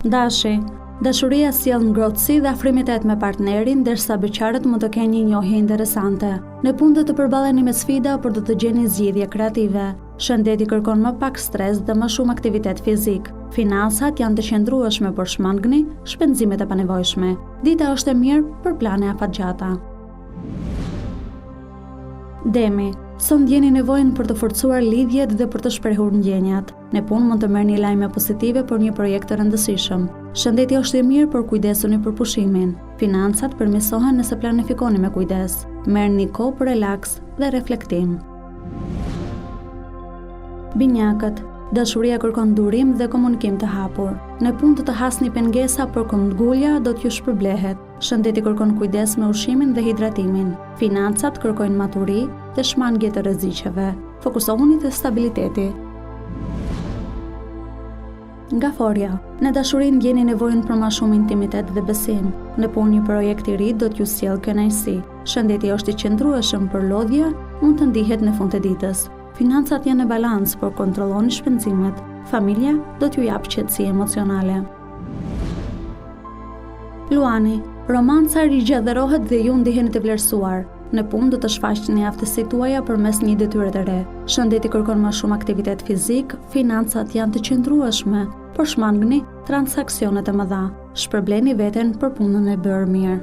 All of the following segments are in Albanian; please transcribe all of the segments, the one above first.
Dashi, Dashuria sjell ngrohtësi dhe afrimitet me partnerin, ndërsa beqarët mund të kenë një njohje interesante. Në punë do të përballeni me sfida, por do të gjeni zgjidhje kreative. Shëndeti kërkon më pak stres dhe më shumë aktivitet fizik. Financat janë të qëndrueshme, por shmangni shpenzimet e panevojshme. Dita është e mirë për plane afatgjata. Demi, sot ndjeni nevojën për të forcuar lidhjet dhe për të shprehur ndjenjat. Në punë mund të merrni lajme pozitive për një projekt të rëndësishëm. Shëndeti është i mirë, por kujdesuni për pushimin. Financat përmirësohen nëse planifikoni me kujdes. Merrni kohë për relaks dhe reflektim. Binjakët, dashuria kërkon durim dhe komunikim të hapur. Në punë do të hasni pengesa, por këmbëngulja do t'ju shpërblehet. Shëndeti kërkon kujdes me ushqimin dhe hidratimin. Financat kërkojnë maturi dhe shmangie të rreziqeve. Fokusohuni te stabiliteti. Gaforja, në dashuri ndjeni nevojën për më shumë intimitet dhe besim. Në punë një projekt i ri do t'ju sjellë kënaqësi. Shëndeti është i qëndrueshëm, por lodhja mund të ndihet në fund të ditës. Financat janë në balancë, por kontrolloni shpenzimet. Familja do t'ju japë qetësi emocionale. Luani, romanca rigjallërohet dhe ju ndiheni të vlerësuar. Në punë do të shfaqni aftësitë tuaja përmes një detyre të re. Shëndeti kërkon më shumë aktivitet fizik, financat janë të qëndrueshme, por shmangni transaksionet e mëdha. Shpërbleni veten për punën e bërë mirë.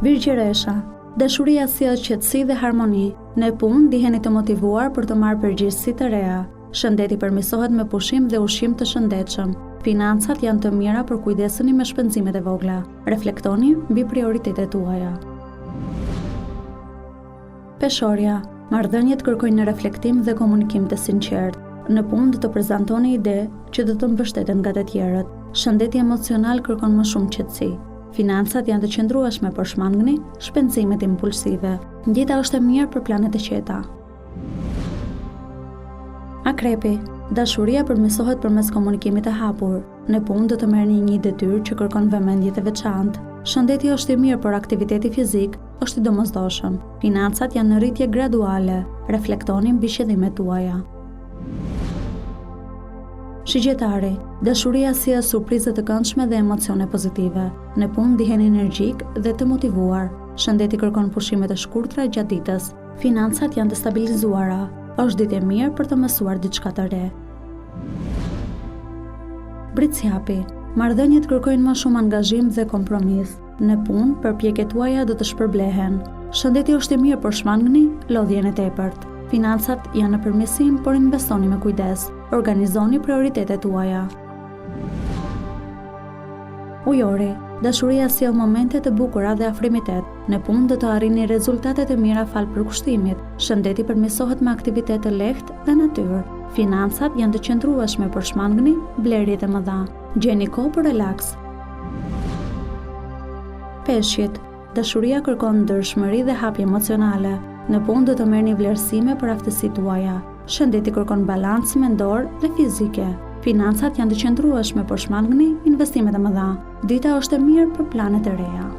Virgjëresha, dashuria sjell qetësi dhe harmoni. Në punë ndiheni të motivuar për të marrë përgjegjësi të reja. Shëndeti përmirësohet me pushim dhe ushqim të shëndetshëm. Financat janë të mira, por kujdesuni me shpenzimet e vogla. Reflektoni mbi prioritetet tuaja. Peshorja, marrëdhëniet kërkojnë reflektim dhe komunikim të sinqertë. Në punë do të prezantoni ide që do të mbështeten nga të tjerët. Shëndeti emocional kërkon më shumë qetësi. Financat janë të qëndrueshme, por shmangni shpenzimet impulsive. Dita është e mirë për plane të qeta. Akrepi, dashuria përmirësohet përmes komunikimit të hapur. Në punë do të merrni një detyrë që kërkon vëmendje të veçantë. Shëndeti është i mirë, por aktiviteti fizik është i domosdoshëm. Financat janë në rritje graduale. Reflektoni mbi qëllimet tuaja. Shigjetari, dashuria sjell surpriza të këndshme dhe emocione pozitive. Në punë ndiheni energjik dhe të motivuar. Shëndeti kërkon pushime të shkurtra gjatë ditës. Financat janë të stabilizuara. Është ditë e mirë për të mësuar diçka të re. Bricjapi, marrëdhëniet kërkojnë më shumë angazhim dhe kompromis. Në punë, përpjekjet tuaja do të shpërblehen. Shëndeti është i mirë, por shmangni lodhjen e tepërt. Financat janë në përmirësim, por investoni me kujdes. Organizoni prioritetet tuaja. Ujori, dashuria sjell momente të bukura dhe afrimitet. Në punë do të arrini rezultate të mira falë përkushtimit. Shëndeti përmirësohet me aktivitet të lehtë dhe natyrë. Financat janë të qëndrueshme, por shmangni blerjet e mëdha. Gjeni kohë për relaks. Peshqit, dashuria kërkon ndershmëri dhe hapje emocionale. Në punë do të merrni vlerësime për aftësitë tuaja. Shëndeti kërkon balancë mendore dhe fizike. Financat janë të qëndrueshme, por shmangni investimet e mëdha. Dita është e mirë për plane të reja.